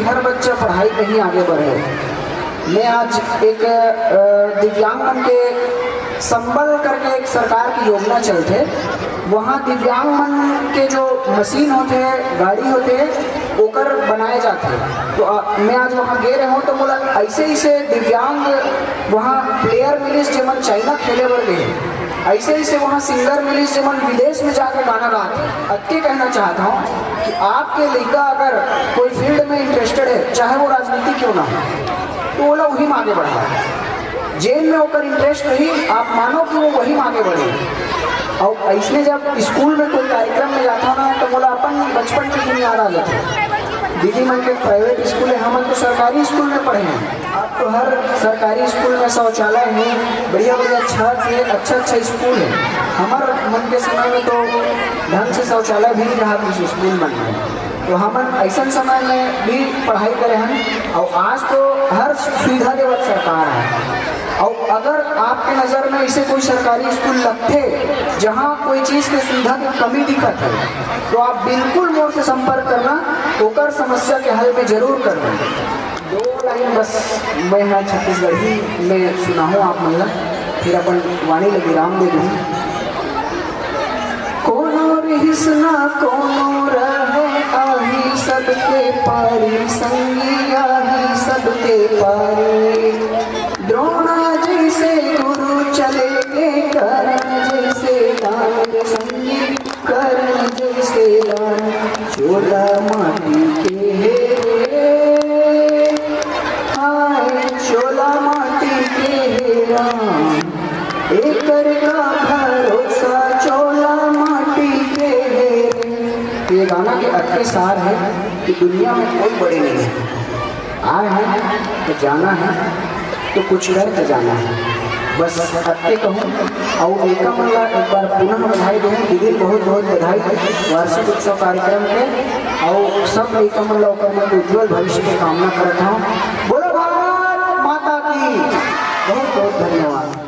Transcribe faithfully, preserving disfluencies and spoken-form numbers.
हर बच्चा पढ़ाई में ही आगे बढ़े। मैं आज एक, अ, दिव्यांग मन के संबल करके एक सरकार की योजना चलथे, वहाँ दिव्यांग मन के जो मशीन होथे, गाड़ी होथे, ओकर बनाए जाथे। तो, अ, मैं आज वहाँ गे रहे हूँ, तो मोला ऐसे ऐसे दिव्यांग वहाँ प्लेयर मिलिस, जेमन चाइना खेले बर गए। ऐसे ऐसे वहाँ सिंगर मिलिस, जेमन विदेश में जाके गाना गात हे। अतके कहना चाहता हूँ कि आपके लइका अगर कोई फील्ड में इंटरेस्टेड है, चाहे वो राजनीति क्यों ना हो, तो ओला वही में आगे बढ़ाओ। जेन में ओकर इंटरेस्ट रही, आप मानो कि वो वही में आगे बढ़े। और ऐसने जब स्कूल में कोई कार्यक्रम में जाता ना, तो मोला अपन बचपन के दिन याद आ जाते। दीदी मन के प्राइवेट स्कूल है, हमन तो सरकारी स्कूल में पढ़े हैं। अब तो हर सरकारी स्कूल में शौचालय है, बढ़िया बढ़िया छत है, अच्छा अच्छा स्कूल है। हमर मन के समय में तो ढंग से शौचालय भी नहीं रहा था उस स्कूल मन में। तो हमन ऐसन समय में भी पढ़ाई करे हन, और आज तो हर सुविधा देवत सरकार है। और अगर आपके नज़र में ऐसे कोई सरकारी स्कूल लगथे, जहाँ कोई चीज़ के सुविधा की कमी दिखत है, तो आप बिल्कुल मोर से संपर्क करना, ओकर समस्या के हल में जरूर करना। दो लाइन बस मैं ह छत्तीसगढ़ी में सुनाहूँ आप मन ला, फिर अपन वाणी ल विराम दे दूँ। कोनो रिहिस ना कोनो रहे, आही सबके पारी, संगी आही सबके पारी। द्रोणा जैसे गुरु चले के, कर्ण जैसे दान, संगी कर्ण जैसे दान। चोला माटी के हे रे, हाय चोला माटी के हे राम, एकर का भरोसा चोला माटी के हे रे। ये गाना के अतके सार है कि दुनिया में कोई बड़े नहीं है। आए हैं तो जाना है, तो कुछ करके जाना है। बस अतके कहूँ। और नेता मन ला एक बार पुनः बधाई दूँ, दीदी बहुत बहुत बधाई वार्षिक उत्सव कार्यक्रम के। और सब नेता मन ला ओकर मन के उज्जवल भविष्य के कामना करत हूँ। बोलो भारत माता की, बहुत बहुत धन्यवाद।